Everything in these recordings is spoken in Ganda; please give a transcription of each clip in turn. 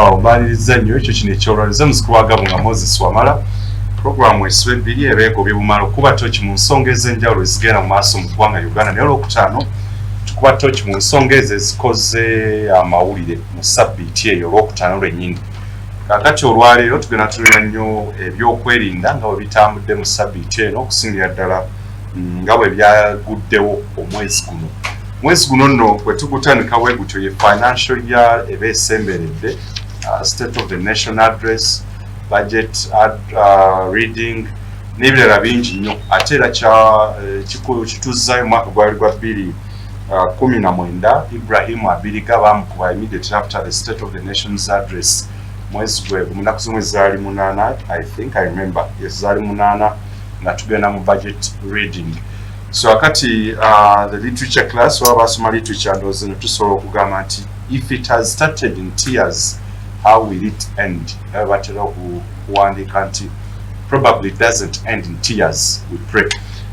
Awo mbaliriza nnyo ekyo kino ekyolwaliza muzukulu wa Gabunga Moses Wamala. Puroguramu esiba ebbiri ebeegobye bumala okuba toki mu nsonga ez'enjawulo ezigenda mu maaso mu ggwanga Uganda, naye Olwokutaano tukuba toki mu nsonga ezo ezikoze amawulire mu sabbiiti eyo Olwokutaano lwennyini. Kaakati olwaleero tugenda tunula nnyo ebyokwerinda nga bwe bitambudde mu sabbiiti eno, okusingira ddala nga bwe byaguddewo omwezi guno. Mwezi guno nno bwe tugutandika bwe gutyo, ye financial year eba esemberedde, state of the nation address, budget reading n'ebirala bingi nnyo. Ate era kituzzayo omwaka gwali gwa 2019, Ibrahim Abiriga bamukuba immediately after the state of the nation's address. Mwezi gwe munaku z'omwezi zaali 8, I think I remember, yes, zaali 8 nga tugenda mu budget reading. So akati the literature class oba basoma literature, ndowooza ne tusobola okugamba nti if it has started in tears, how will it end? Era batera okuwandiika nti probably doesn't end in tears, we pray.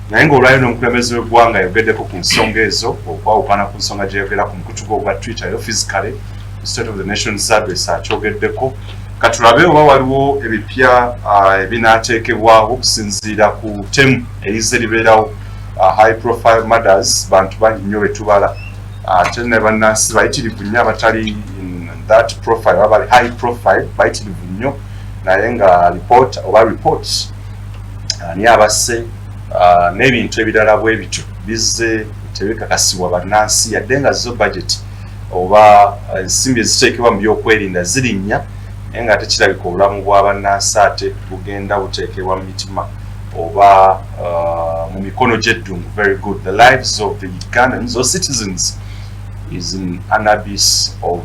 Naye ng'olwayo n'omukulembeze w'eggwanga ayogeddeko ku nsonga ezo, okwawukana ku nsonga gyeyogera ku mukutu gwe ogwa Twitter, yo physically state of the nation's address akyogeddeko. Katulabe oba waliwo ebipya ebinaateekebwawo okusinziira ku temu erize libeerawo, high profile murders. Bantu bangi nnyo betubala, ate ne bannansi bayitirivu nnyo abatali in that profile oba bali high profile bayitirivu nnyo, naye nga report oba reports ani abasse n'ebintu ebirala bwe bityo bizze tebikakasibwa bannansi, yadde nga zo budget oba ensimbi eziteekebwa mu byokwerinda zirinnya, naye nga ate kirabika obulamu bwa bannansi ate bugenda buteekebwa mu mitima oba mu mikono gy'eddungu. Very good. The lives of the Ugandans or citizens is in an abyss of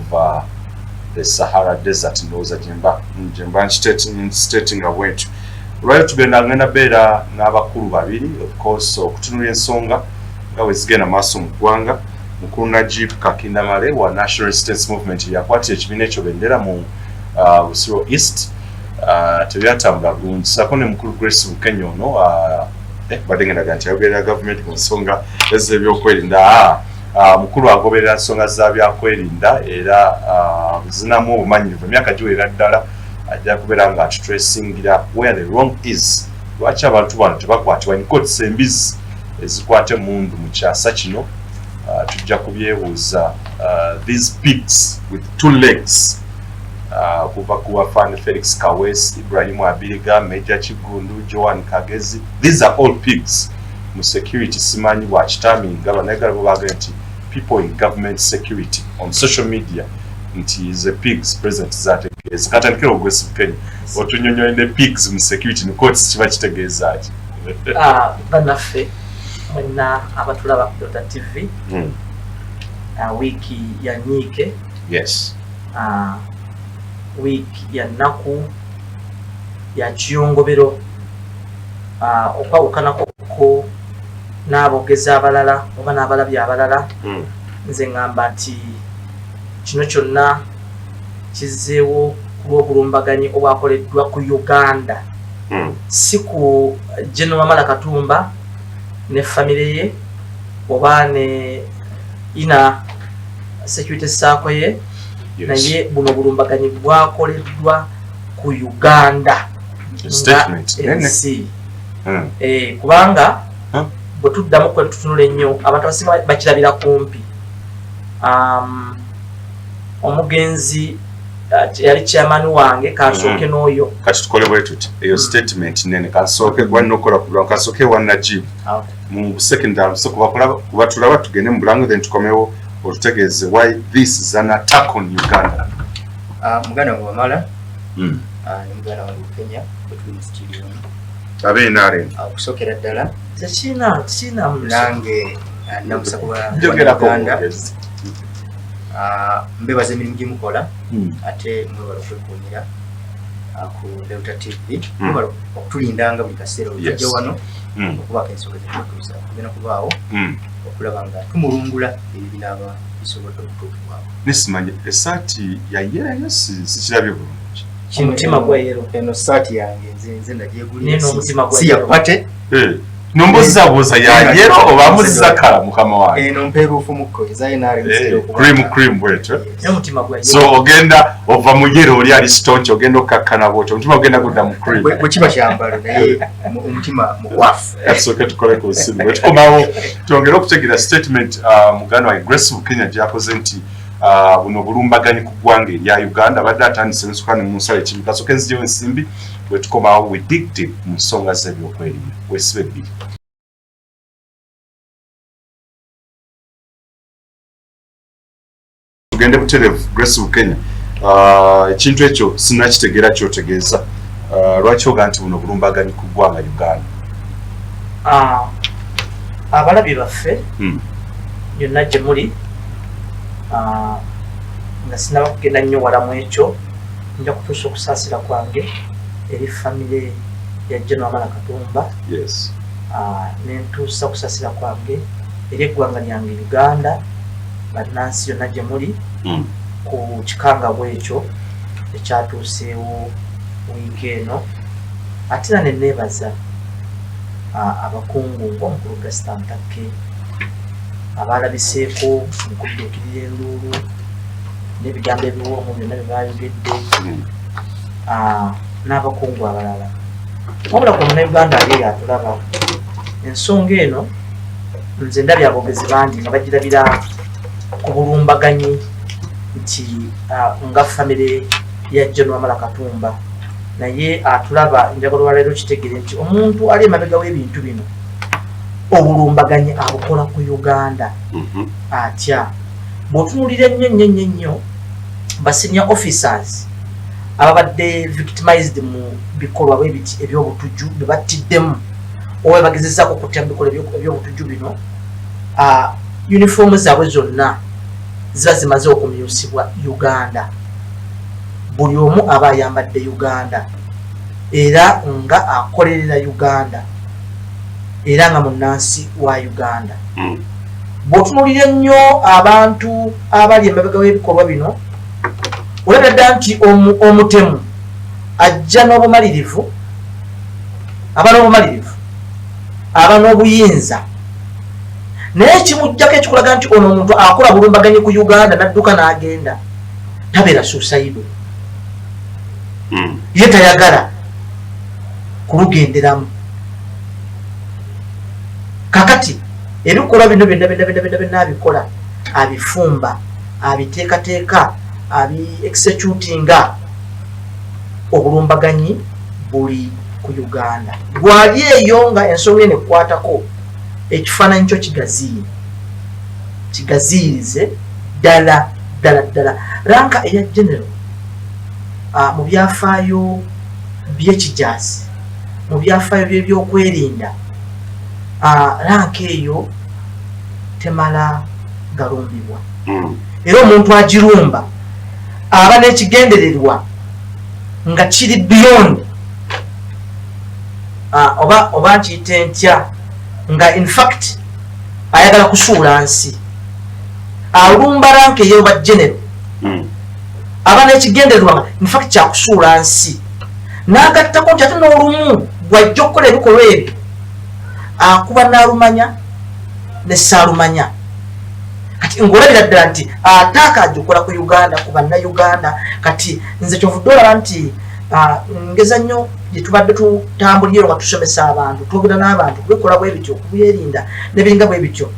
the Sahara Desert. Ndowooza gyemba statinga bwentyo. Olwaliro tugenda ngenda beera n'abakulu babiri, of course, okutunula ensonga nga bwe zigenda maaso mu ggwanga. Mukulu Najib Kakindamale wa National Resistance Movement, yakwatira ekibiina ekyo bendera mu Busiro East, tebyatambula bulungi, sako ne mukulu Grace Bukenya ono badde ngendaga nti ayogerera gavumenti mu nsonga ez'ebyokwerinda. Mukulu agoberera nsonga za byakwerinda era zinamu obumanyirivu, emyaka giwerera ddala. Ajja kubeera nga atutracingira where the wrong is, lwaki abantu bano tebakwatibwa in courts, embizi ezikwata emundu mu kyasa kino. Tujja kubyebuuza, these pigs with two legs, kuva ku Afande Felix Kawes, Ibrahim Abiriga, Major Kigundu, Joan Kagezi, these are all pigs mu security. Simanyi bwakitaminga banayuganda bo bagamba nti people in government security on social media nti the pigs president zategeeza. Katandikira ogwesi Kenya, otunyonyole pigs mu security in courts kiba kitegeeza ki? Bannaffe mwenna abatulaba ku Dota TV, wiiki ya nyiike, wiiki ya nnaku ya kiyongobero. Okwawukanako ko n'aboogezi abalala oba n'abalabi abalala, nze ŋŋamba nti kino kyonna kizzeewo ku lw'obulumbaganyi obwakoleddwa ku Uganda, si ku General Wamala Katumba ne famire ye oba ne ina security saako ye, naye buno obulumbaganyi bwakoleddwa ku Uganda nga Statement nene. ensi. Kubanga bwe tuddamu kwe tutunula ennyo, abantu abasinga bakirabira kumpi. Omugenzi yali chairman wange, kansooke n'oyo. Kati tukole bwe tuti, eyo statement nene, kansooke gwanina okukola ku bulamu, kansooke wa Najib mu secondary, so kuba tulaba tugende mu bulango, then tukomewo otutegeeze why this is an attack on Uganda. Muganda wange Wamala, ne muganda wange Bukenya, bwe tuli mu studio wano. Abe NRM. Okusookera ddala, Tekiina tekiina. nange ndamusa kuba Njogerako Uganda. bwogezi. Mbebaza emirimu gye mukola, ate mwebala okwekuumira ku Delta TV. Mwebala okutulindanga buli kaseera olutujja wano okubaako ensonga zetutuusa. Tugenda kubaawo okulaba nga tumulungula ebyo binaaba bisobodde okutuukibwako. Nesimanyi esaati yayeeyo, sikirabye bulungi. Omutima gwa yellow. Eno saati yange, nze Neno nagyegulira, omutima gwa si ya yellow. party. Nombuzabuuza ya yellow oba muzakala mukama wange. Eno mperuufu mukko eza NRM. Cream bwetyo. N'omutima gwa So ogenda ova mu yellow oli ali staunch, ogenda okkakkana bwotyo, omutima ogenda gudda mu cream. Bwe kiba kyambalo, naye omutima mukwafu. Tusooke tukole ku nsimbi, bwe tukomawo twongere okutegeera statement muganda wange Grace Bukenya gyakoze nti buno bulumbaganyi ku ggwanga erya Uganda. Abadde atandise ensuka ne mu nsala ekibi. Kasooke nzijewo ensimbi, bwe tukomawo we dig deep mu nsonga z'ebyokwerinda. Weesibe ebbiri. Tugende butereevu. Grace Bukenya, ekintu ekyo sinakitegeera kyotegeeza. Lwaki oga nti buno bulumbaganyi ku ggwanga Uganda? Abalabi baffe yonna gye muli, nga sinaba kugenda nnyo wala mu ekyo, nja kutuusa okusaasira kwange eri famire ya General Wamala Katumba. Nentuusa okusaasira kwange eri eggwanga lyange Uganda, bannansi yonna gye muli, ku kikangabwa ekyo ekyatuuseewo wiiki eno. Ate era neneebaza abakungu ng'omukulu Gasita Ntakke abalabiseeko mu kudduukirira enduulu n'ebigambo ebiwoomu byonna bye bayogedde, n'abakungu abalala. Wabula ku Munnayuganda ali eyo atulaba, ensonga eno nze ndabye aboogezi bangi nga bagirabira ku bulumbaganyi nti nga famire ya General Wamala Katumba. Naye atulaba, njagala olwaleero kitegere nti omuntu ali emabega w'ebintu bino obulumbaganyi abukola ku Uganda. Atya? Bw'otunuulira ennyo ennyo ennyo ennyo ba senior officers ababadde victimized mu bikolwa bwe biti eby'obutujju bye battiddemu oba bagezezaako okutya mu bikolwa eby'obutujju bino, uniform zaabwe zonna ziba zimaze okumyusibwa Uganda. Buli omu aba ayambadde Uganda era nga akolerera Uganda era nga munnansi wa Uganda. Bw'otunuulira ennyo abantu abali emabega w'ebikolwa bino, olabira ddala nti omutemu ajja n'obumalirivu, aba n'obumalirivu, aba n'obuyinza, naye ekimuggyako ekikulaga nti ono omuntu akola bulumbaganyi ku Uganda n'adduka n'agenda, tabeera suicidal. Ye tayagala kulugenderamu. Kakati ebikolwa bino byonna byonna byonna byonna byonna abikola, abifumba, abiteekateeka, abi executinga. Obulumbaganyi buli ku Uganda. Gwali eyo nga ensonga eno ekwatako, ekifaananyi kyo kigaziye, kigaziyirize ddala ddala ddala. Rank eya general mu byafaayo by'ekijaasi, mu byafaayo by'ebyokwerinda, rank eyo temala galumbibwa. Era omuntu agirumba aba n'ekigendererwa nga kiri beyond, oba nkiyite ntya, nga in fact ayagala kusuula nsi. Alumba rank eyoba general aba n'ekigendererwa nga in fact kyakusuula nsi, n'agattako nti ate n'olumu bw'ajja okukola ebikolwa ebyo akuba n'alumanya ne saalumanya. Kati ng'olabira ddala nti ataaka agikola ku Uganda, ku Bannayuganda. Kati nze kyovudde olaba nti ngeza nnyo gye tubadde tutambulira nga tusomesa abantu, twogera n'abantu kubikola bwe bityo, okubyerinda n'ebiringa bwe bityo.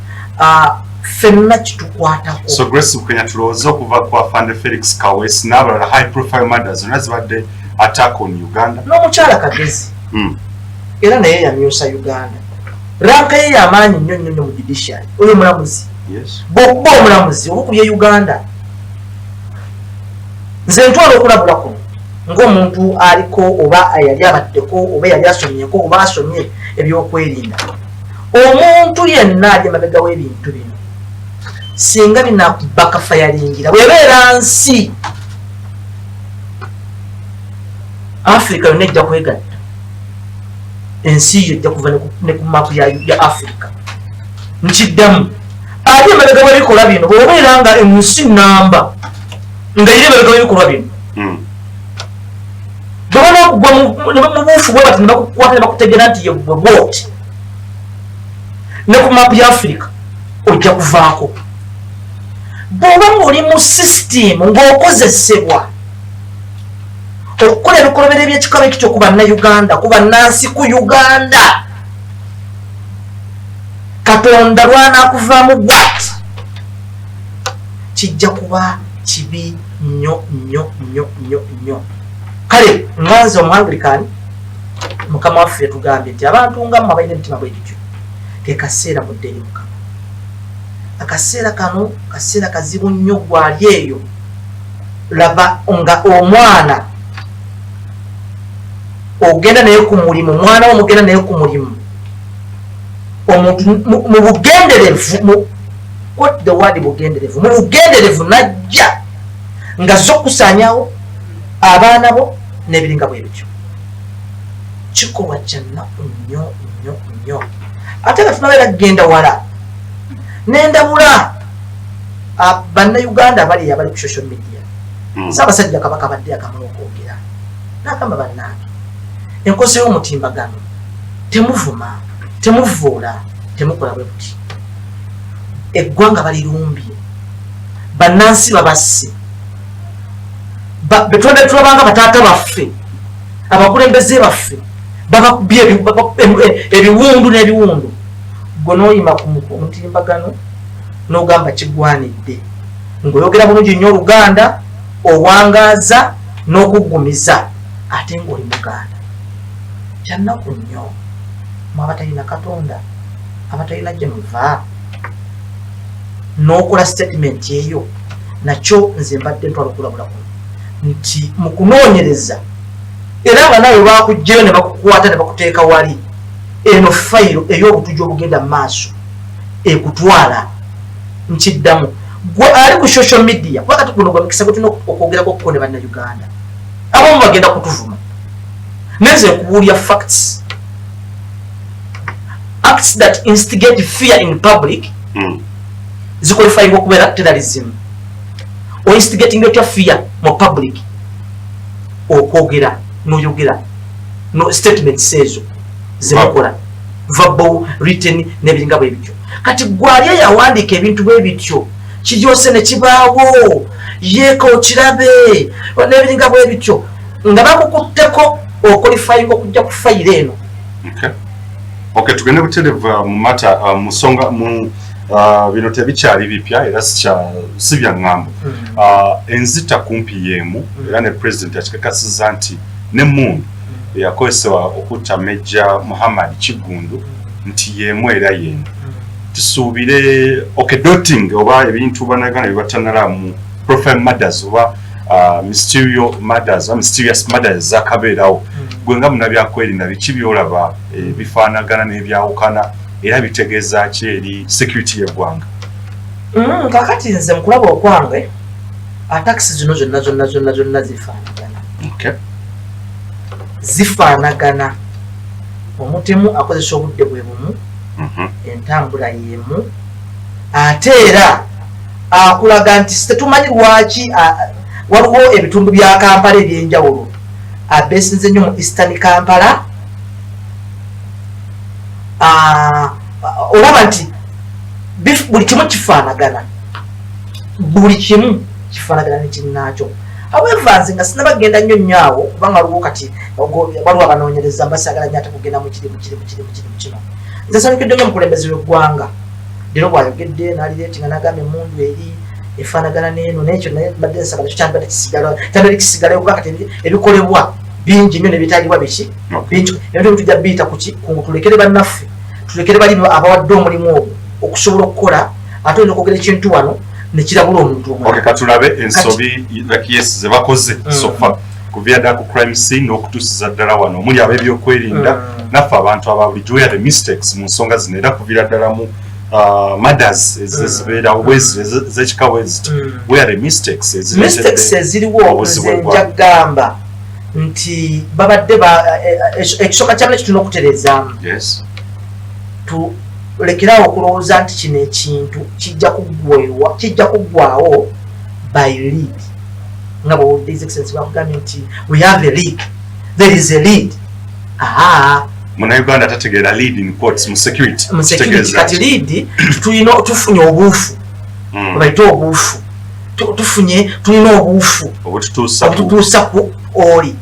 Ffenna kitukwatako. So Grace Bukenya, tulowooze okuva ku Afande Felix Kaweesi n'abalala, high profile murders zonna zibadde attack on Uganda. N'omukyala Kagezi era naye yamyusa Uganda. Rank ye yamaanyi nnyo nnyo nnyo mu judiciary. Oyo mulamuzi. Bw'okuba omulamuzi oba okubye Uganda, nze ntwala okulabula kuno ng'omuntu aliko oba yali abaddeko oba yali asomyeko oba asomye ebyokwerinda. Omuntu yenna ali emabega w'ebintu bino, singa binabakafayalingira, bwebeera nsi Africa yonna ejja kwegatta, ensi yo ejja kuva ne ku maapu ya Africa. Nkiddamu, ali emabega w'ebikolwa bino, bw'obeera nga ensi namba nga eri emabega w'ebikolwa bino, bwe banakugwa mu buufu bwe bati ne bakukwata ne bakutegeera nti ye gwe bwoti. Ne ku mapu ya Africa ojja kuvaako. Bw'oba ng'oli mu sisitimu ng'okozesebwa okukola ebikolobero ebyekikaba ekityo ku Bannayuganda, ku bannansi, ku Uganda, Katonda lwanaakuvaamu bwati, kijja kuba kibi nnyo nnyo nnyo nnyo nnyo. Kale nga nze Omuanglican, Mukama waffe yatugambye nti abantu nga mmwe abalina emitima bwe gityo, ke kaseera mudde eri Mukama. Akaseera kano kaseera kazibu nnyo. Gwali eyo, laba nga omwana ogenda naye ku mulimu, mwana wo mugenda naye ku mulimu, omuntu mu bugenderevu, quote the word bugenderevu, mu bugenderevu najja nga zo okusaanyawo abaana bo n'ebiringa bwe bityo. Kikolwa kya nnaku nnyo nnyo nnyo. Ate nga tunabeera kugenda wala, nendabula Bannayuganda abali abali ku social media. Ssaabasajja Kabaka badde akamala okwogera n'agamba, "Bannange, enkozi y'omutimbagano, temuvuma, temuvuula, temukola bwe buti. Eggwanga balirumbye, bannansi babasse." Betwabadde tulabanga bataata baffe, abakulembeze baffe, babakubye ebiwundu n'ebiwundu. Gwe n'oyima ku mutimbagano n'ogamba kigwanidde, ng'oyogera bulungi nnyo Oluganda, owangaaza n'okuggumiza, ate ng'oli Muganda. Kyannaku nnyo mu abatalina Katonda, abatalina gye muva, n'okola statement eyo. Nakyo nze mbadde ntwala okulabula kuno nti mu kunoonyereza, era nga nawe bakuggyeyo ne bakukwata ne bakuteeka wali, eno fayiro ey'obutujju obugenda mu maaso ekutwala. Nkiddamu, gwe ali ku social media, kuba kati guno gwe mukisa gwe tulina okwogerako kuko ne Bannayuganda abamu bagenda kutuvuma, nenze nkubuulya facts. Acts that instigate fear in public ziqualifying okubeera terrorism. Oinstigating otya fear mu public? Okwogera noyogera no statements ezo zemukola, verbal, written, n'ebiringa bwe bityo. Kati gwali eyawandiika ebintu bwe bityo, kiryose ne kibaawo, yeeka okirabe n'ebiringa bwe bityo, nga bakukutteko, oqualifying okujja ku fayiro eno. Okay, tugende buterevu mu matter, mu nsonga mu bino tebikyali bipya era si bya ŋŋambo. Enzita kumpi y'emu, era ne President yakikakasizza nti n'emmundu eyakozesebwa okutta Major Muhammad Kigundu nti y'emu era y'emu. Tusuubire, okay, dotting oba ebintu Bannayuganda bye batanala mu profile murders oba mysterious murders oba mysterious murders zakabeerawo. Gwe nga munabyakwerinda, biki byolaba bifaanagana n'ebyawukana, era bitegeeza ki eri security y'eggwanga? Kakati nze mukulaba okwange, attacks zino zonna zonna zonna zonna zifaanagana. Zifaanagana. Omutemu akozesa obudde bwe bumu, entambula y'emu, ate era akulaga nti tetumanyi lwaki waliwo ebitundu bya Kampala ebyenjawulo abesinze nnyo mu Eastern Kampala. Olaba nti buli kimu kifaanagana, buli kimu kifaanagana nekinnaakyo. However, nze nga sinabagenda nnyo nnyo awo, kubanga waliwo kati waliwo abanoonyereza, mbasagala nnyo ate kugenda mukiri mukiri mukiri mukiri mukino. Nze nsanyukidde nnyo omukulembeze w'eggwanga leero bwayogedde n'alireeti nga n'agamba emundu eri efaanagana n'eno. N'ekyo naye mbadde nsaba nakyo kyandibadde kisigala, kyandibadde kisigalayo, kuba kati ebikolebwa bingi nnyo nebitaalibwa biki bingi. Ebintu tujja biyita kuki kungu, tulekere bannaffe, tulekere bali abawadde omulimu ogwo okusobola okukola. Ate olina okwogera ekintu wano nekirabula omuntu omulala. Okay, katulabe ensobi like, yes, ze bakoze so far kuviira ddala ku crime scene n'okutuusiza ddala wano, omuli ab'ebyokwerinda, naffe abantu aba bulijjo. Where are the mistakes mu nsonga zino, era kuviira ddala mu murders ezibeerawo bwezi ez'ekika bweziti? Where are the mistakes ezireetedde Mistakes eziriwo, obuzibu nze bw'eggwanga? Njagamba nti babadde ekisooka kyamune kitulina okutereezaamu, tulekerawo okulowooza nti kino ekintu kijja kuggwewa, kijja kuggwawo by lead, nga bwe His Excellency bakugambye nti we have a lead, there is a lead. Aa, Munnayuganda tategeera lead in quotes mu security. Mu security. Kitegeeza Kati ki? lead tulina, tufunye obuufu. Baite obuufu. Tufunye, tulina obuufu obututuusa ku obututuusa ku oli.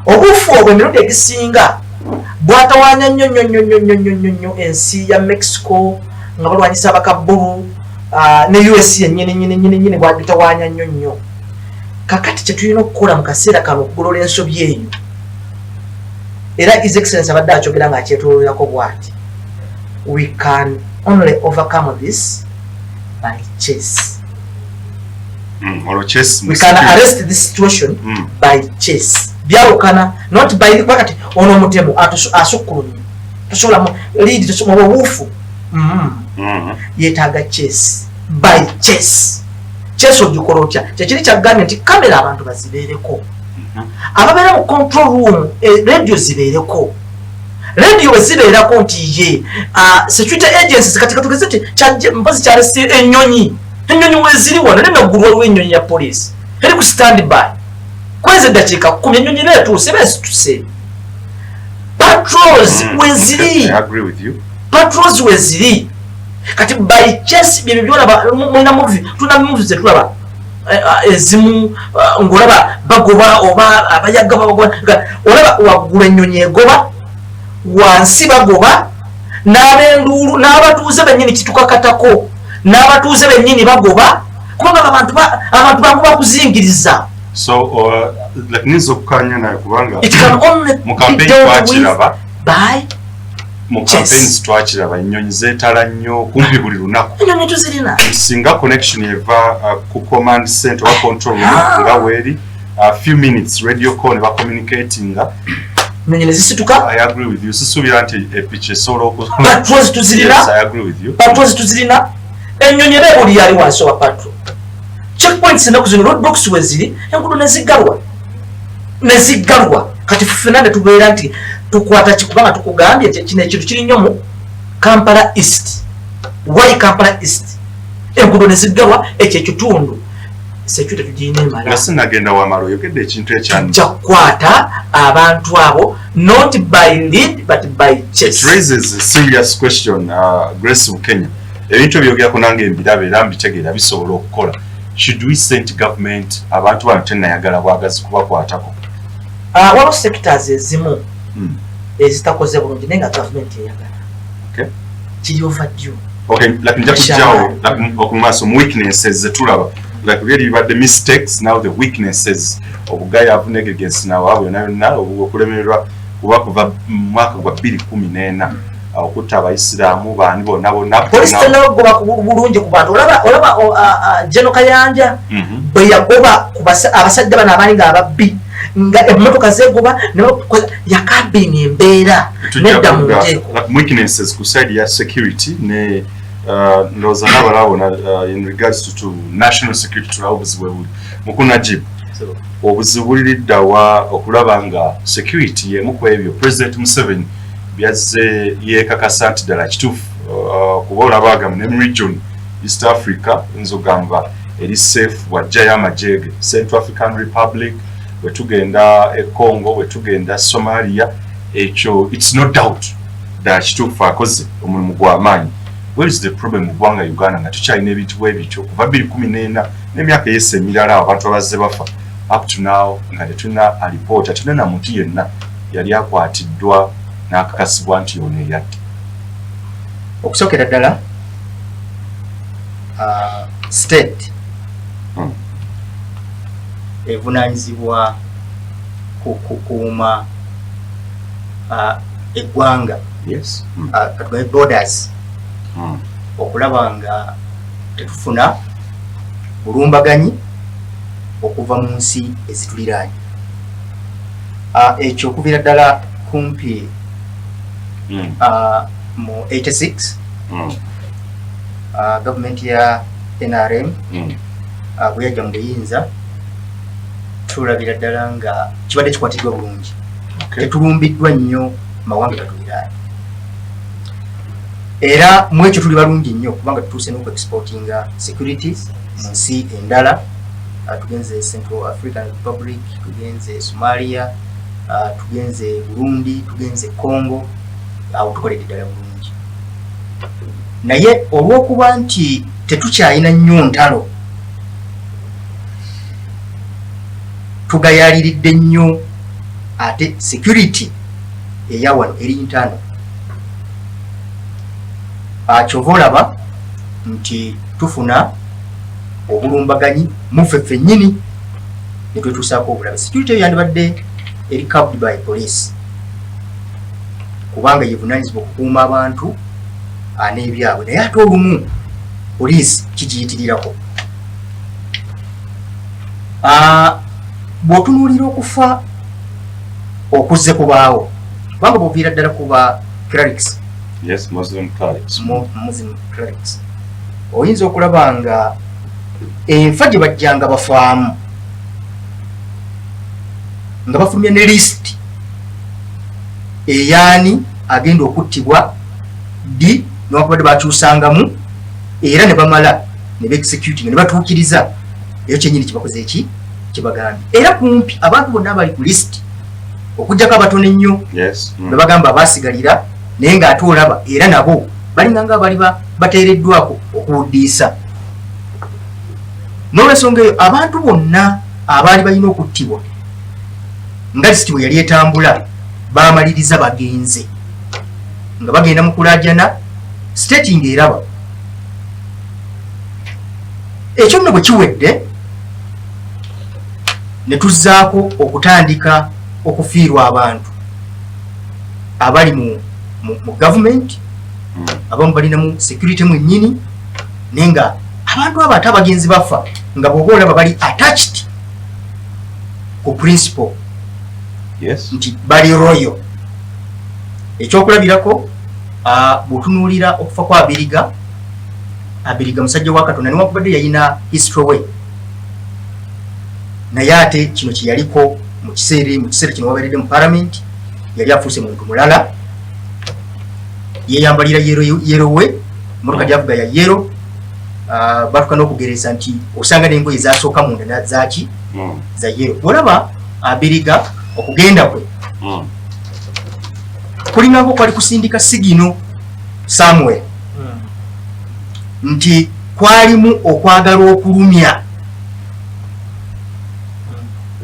Obuufu obwo emirundi egisinga bwatawaanya nnyo nnyo nnyo nnyo nnyo nnyo nnyo nnyo ensi ya Mexico nga balwanyisa abakabbulu, ne US yennyini nnyini nnyini nnyini bwagitawaanya nnyo nnyo. Kakati kye tulina okukola mu kaseera kano okugolola ensobi eyo, era His Excellence abadde akyogera ng'akyetoololerako bw'ati, we can only overcome this by chase. Olwo chase mu We can security. arrest this situation by chase. Byawukana, not by kuba kati ono omutemu asukkulumye, tosobola lead mu buufu. Yeetaaga chase, by chase. Chase ogikola otya? Kyekiri kyagambye nti kamera abantu bazibeereko, ababeera mu control room, radio zibeereko. Radio bwe zibeerako nti ye security agencies, kati katugeze nti mpozi kyalese ennyonyi, ennyonyi weziri wano nenaggulu waliwo ennyonyi ya poliisi eri ku stand by kwezi eddakiika 10, ennyonyi neetuuse, beesituse, patrols weziri. Okay, I agree with you. Patrols weziri. Kati by chase byebyo byolaba mulina movie, tulina movie zetulaba ezimu, ng'olaba bagoba oba abayaga bagoba, olaba waggulu ennyonyi egoba, wansi bagoba n'abenduulu n'abatuuze bennyini, kitukakatako n'abatuuze bennyini bagoba, kubanga abantu bangu bakuzingiriza. So like niyinza okukanya naye kubanga It can only mu be campaign dealt with twakiraba by mu chase. Campaigns twakiraba ennyonyi zeetala nnyo kumpi buli lunaku. Ennyonyi tuzirina. Singa connection eva ku command center oba control room nga weeri a few minutes radio call ne bacommunicatinga. Ennyonyi ne zisituka. I agree with you. Sisuubira nti epiki esobola oku Patrols tuzirina. Yes, I agree with you. Patrols tuzirina, ennyonyi era ebuli yali wansi wa patrol. Checkpoints ennaku zino, roadblocks we ziri, enguudo neziggalwa neziggalwa. Kati ffenna ne tubeera nti tukwata ki? Kubanga tukugambye nti kino ekintu kiri nnyo mu Kampala East. Why Kampala East? Enguudo neziggalwa, ekyo ekitundu security tugirina emala. Nga sinagenda wamala, oyogedde ekintu ekya Tujja kukwata abantu abo, not by lead but by It chase. raises a serious question. Grace Bukenya, ebintu ebyogerako nange mbiraba era mbitegeera, bisobola okukola. Should we send government abantu bano tenayagala bwagazi kubakwatako? Waliwo sectors ezimu ezitakoze bulungi naye nga gavumenti eyagala. Kiri overdue. Okay, like nja kujjawo like okumaaso mu weaknesses zetulaba, like really bibadde mistakes, now the weaknesses, obugayavu, negligence, nawe yonna yonna, okulemererwa kuba kuva mu mwaka gwa 2014 okutta abayisiraamu baani bonna bonna. Polisi tenagoba bulungi ku bantu. Olaba General Kayanja bwe yagoba ku abasajja bano abaali nga ababbi, nga emmotoka zegoba ne yakabini embeera nedda mu nteeko. Like weaknesses ku side ya security ne ndowooza n'abalala bona, in regards to national security, tulaba obuzibu bwe buli. Mukulu Najib, obuzibu buliriddawa okulaba nga security y'emu ku ebyo President Museveni byazze yeekakasa nti ddala kituufu, kuba olaba agamba ne mu region East Africa nza ogamba eri safe bw'ajjayo amagye ge, Central African Republic, bwe tugenda e Congo, bwe tugenda Somalia, ekyo it's no doubt ddala kituufu akoze omulimu gw'amaanyi. Where is the problem mu ggwanga Uganda nga tukyalina ebintu bwe bityo kuva 2014 n'emyaka eyese emirala awo abantu abazze bafa, up to now nga tetulina alipoota, tulina na muntu yenna yali akwatiddwa n'akakasibwa nti ono eyatta? Okusookera ddala, state evunaanyizibwa ku kukuuma eggwanga, katugambe borders, okulaba nga tetufuna bulumbaganyi okuva mu nsi ezituliraanye. Ekyo okuviira ddala kumpi mu 86, gavumenti ya NRM bwe yajja mu buyinza, tulabira ddala nga kibadde kikwatiddwa bulungi. Tetulumbiddwa nnyo mawanga gatuliraanye, era mu ekyo tuli balungi nnyo kubanga tutuuse n'okuexportinga securities mu nsi endala. Tugenze Central African Republic, tugenze Somalia, Tugenze Burundi, tugenze Congo, awo tukoledde ddala bulungi. Naye olw'okuba nti tetukyalina nnyo ntalo, tugayaliridde nnyo, ate security eya wano eri internal. Kyova olaba nti tufuna obulumbaganyi muffe ffennyini ne twetuusaako obulabe. Security eyo yandibadde eri covered by police, kubanga yevunaanyizibwa okukuuma abantu n'ebyabwe, naye ate olumu poliisi kigiyitirirako. Bw'otunuulira okufa okuzze kubaawo, kubanga bw'oviira ddala kuba clerics, Yes, Muslim clerics. Muslim clerics, oyinza okulaba nga enfa gye bajjanga bafaamu nga bafulumya ne list eyaani agenda okuttibwa ddi, newankubadde bakyusangamu, era ne bamala ne beexecuting ne batuukiriza eyo kyennyini kyebakoze eki kyebagambye. Era kumpi abantu bonna abali ku list okuggyako abatono ennyo be bagamba abaasigalira, naye ng'ate olaba era nabo balinga nga abali bateereddwako okuwuddiisa. N'olwensonga eyo abantu bonna abaali balina okuttibwa nga lisiti bwe yali etambula bamaliriza bagenze nga bagenda mu kulaajana, state ng'eraba. Ekyo nno bwe kiwedde ne tuzzaako okutandika okufiirwa abantu abali mu gavumenti, abamu balinamu security mwennyini, naye nga abantu abo ate abagenzi bafa nga bw'oba olaba bali attached ku principle nti bali loyal. Ekyokulabirako, bw'otunuulira okufa kwa Abiriga, Abiriga musajja wa Katonda, newankubadde yalina history we, naye ate kino kye yaliko mu kiseera kino wabeeredde mu parliament, yali afuuse muntu mulala, yeeyambalira yellow we, motoka gyavuga ya yellow. Batuka n'okugereza nti osanga n'engoye zasooka munda zaki za yellow. Olaba Abiriga okugenda kwe kulingako kwali kusindika signal somewhere nti kwalimu okwagala okulumya,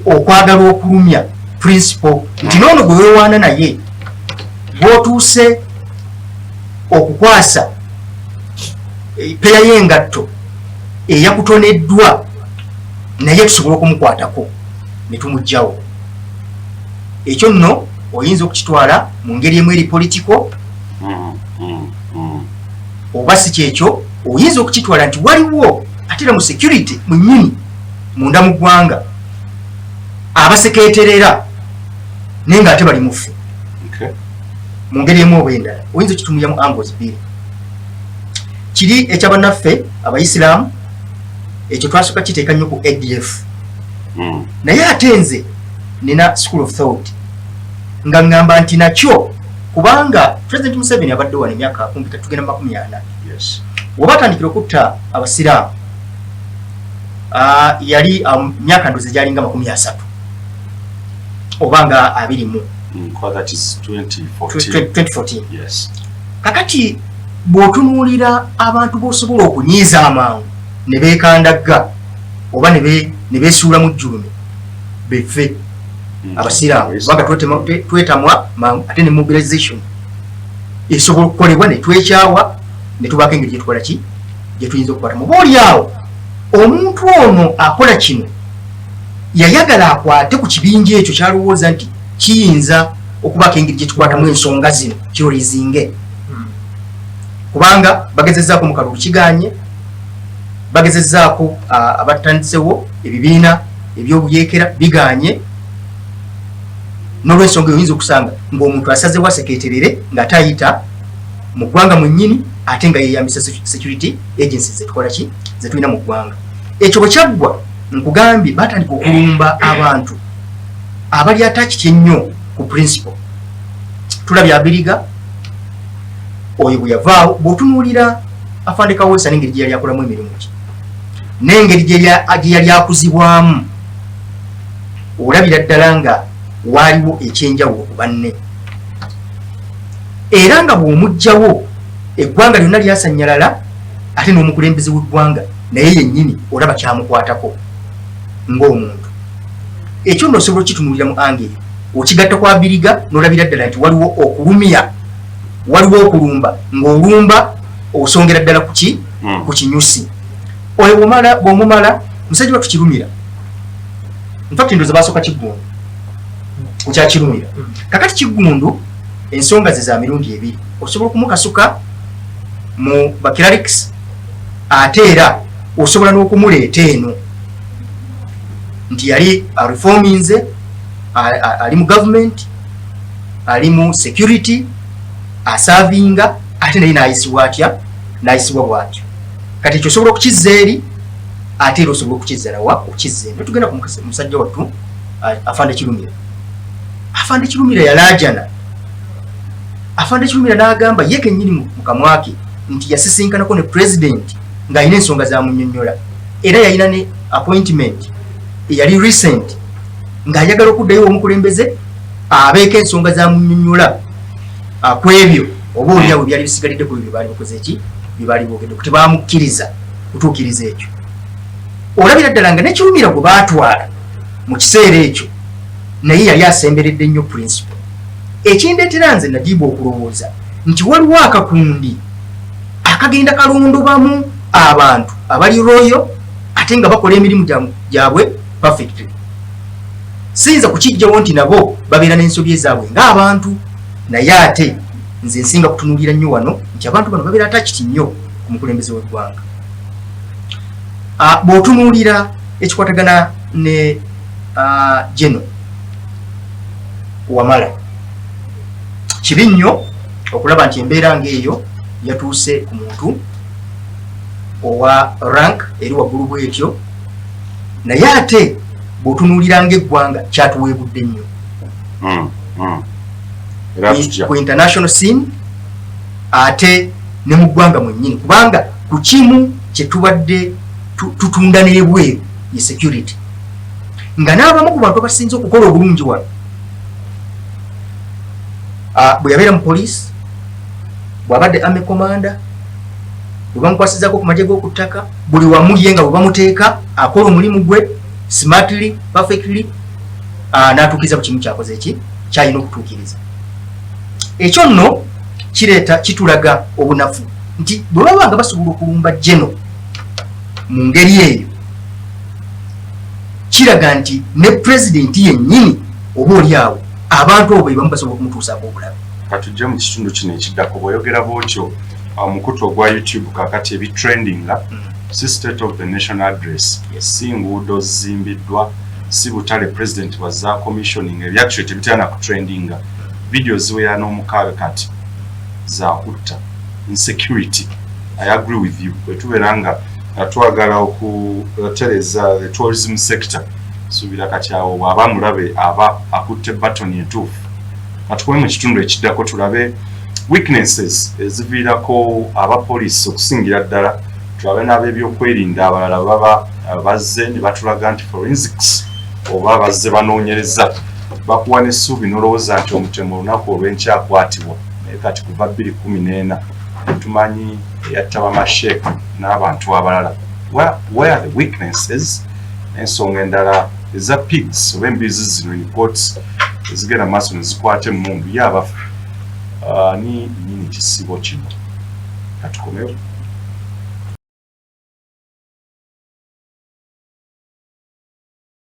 okwagala okulumya principle nti noono gwe weewaana naye gw'otuuse okukwasa peya y'engatto eyakutoneddwa, naye tusobola okumukwatako ne tumuggyawo. Ekyo nno oyinza okukitwala mu ngeri emu eri political, oba si kyekyo oyinza okukitwala nti waliwo ate era mu security mwennyini munda mu ggwanga abasekeeterera naye ng'ate bali muffe mu ngeri emu oba endala. Oyinza okitunulira mu angles bbiri, kiri ekyabannaffe abayisiraamu, ekyo twasooka kiteeka nnyo ku ADF, naye ate nze nina school of thought nga ŋŋamba nti nakyo, kubanga President Museveni abadde wano emyaka kumpi tugenda 40, woba atandikira okutta abasiraamu yali myaka ndoze gyalinga 30 oba nga 20. 2014. Kakati bw'otunuulira abantu b'osobola okunyiiza amangu ne beekandagga oba ne beesuula mu jjulume beffe abasiraamu, kubanga twetamwa mangu, ate ne mobilization esobola okukolebwa ne twekyawa ne tubaako engeri gyetukola ki gye tuyinza okukwatamu. Oba oli awo omuntu ono akola kino yayagala akwate ku kibinja ekyo kyalowooza nti kiyinza okubaako engeri gyetukwatamu ensonga zino kirolizinge, kubanga bagezezzaako mu kalulu kiganye, bagezezzaako abatandisewo ebibiina ebyobuyeekera biganye. N'olwensonga eyo oyinza okusanga ng'omuntu asazewo asekeeterere ng'ate ayita mu ggwanga mwennyini, ate nga yeeyambisa security agencies zetukola ki zetulina mu ggwanga. Ekyo bwe kyaggwa, nkugambye batandika okulumba abantu abali attached ennyo ku principle. Tulabye Abiriga oyo bwe yavaawo, bw'otunuulira Afande Kaweesa n'engeri gye yali akolamu emirimu gye n'engeri gye yali akuzibwamu, olabira ddala nga Waaliwo ekyenjawulo ku banne, era nga bw'omuggyawo eggwanga lyonna lyasanyalala, ate n'omukulembeze w'eggwanga naye yennyini olaba kyamukwatako ng'omuntu. Ekyo nno osobola okitunuulira mu angle eyo, okigatta kwa Abiriga, n'olabira ddala nti waliwo okulumya, waliwo okulumba, ng'olumba osongera ddala kuki? Ku kinyusi. Oyo bw'omumala musajja wattu Kirumira, in fact ndoza basooka Kiggundu kukyakirumira. Kakati Kiggundu ensonga ze za mirundi ebiri: osobola okumukasuka mu ba clerics, ate era osobola n'okumuleeta eno nti yali areforminze, ali mu government, ali mu security, aservinga, ate naye nayisibwa atya? Nayisibwa bwatyo. Kati ekyo osobola okukizza eri, ate era osobola okukizza nawa? Okukizza eno. Tugenda ku musajja wattu Afande Kirumira. Afande Kirumira yalaajana. Afande Kirumira n'agamba ye kennyini mu kamwa ke nti yasisinkanako ne president ng'alina ensonga zamunyonnyola, era yalina ne appointment eyali recent ng'ayagala okuddayo omukulembeze abeeko ensonga zamunyonnyola ku ebyo oba oliawo byali bisigalidde ku ebyo baali bakoze eki, bye baali boogedde, tebamukkiriza kutuukiriza ekyo. Olabira ddala nga nekirumira gwe baatwala mu kiseera ekyo naye yali asemberedde nnyo principal. Ekindeetera nze Najibu okulowooza nti waliwo akakundi akagenda kalondobamu abantu abali loyal ate nga bakola emirimu gyabwe perfectly. Siyinza kukijjawo nti nabo babeera n'ensobi ezaabwe ng'abantu, naye ate nze nsinga kutunuulira nnyo wano nti abantu bano babeera attached nnyo ku mukulembeze w'eggwanga. Bw'otunuulira ekikwatagana ne General Wamala, kibi nnyo okulaba nti embeera ng'eyo yatuuse ku muntu owa rank eri waggulu bwetyo, naye ate bw'otunuulira ng'eggwanga kyatuweebudde nnyo ku international scene, ate ne mu ggwanga mwennyini, kubanga ku kimu kye tubadde tutunda n'ebweru ye security, nga n'abamu ku bantu abasinze okukola obulungi wano, bwe yabeera mu poliisi, bw'abadde army commander, bwe bamukwasizaako ku magye g'oku ttaka, buli wamu ye nga bwe bamuteeka akola omulimu gwe smartly, perfectly, n'atuukiriza ku kimu kyakoze eki kyalina okutuukiriza. Ekyo nno kireeta kitulaga obunafu nti bwe baba nga basobola okulumba General mu ngeri eyo, kiraga nti ne pulezidenti yennyini oba oli awo abantu abo bebamu basobola okumutuusaako obulabe. Katujje mu kitundu kino ekiddako. Bw'oyogera bwotyo, omukutu ogwa YouTube kakati ebitrendinga si State of the Nation Address, si nguudo zizimbiddwa, si butale president bwazza commissioning. Ebyactually tebitera na kutrendinga. Video ziwera n'omukaaga kati zakutta insecurity. I agree with you. Bwe tubeera nga twagala okutereza the tourism sector, suubira kati awo bw'aba mulabe aba akutte batoni entuufu. Katukube mu kitundu ekiddako tulabe weaknesses eziviirako abapoliisi okusingira ddala, tulabe n'ab'ebyokwerinda abalala baba bazze ne batulaga nti forensics oba bazze banoonyereza, bakuwa n'essuubi n'olowooza nti omutemu olunaku olw'enkya akwatibwa, naye kati kuva 2014 tumanyi eyatta bamasheek n'abantu abalala. Where are the weaknesses? N'ensonga endala eza pigs oba embizi zino in quotes ezigenda maaso ne zikwata emmundu ye abafu, ni nyini kisibo kino. Katukomewo.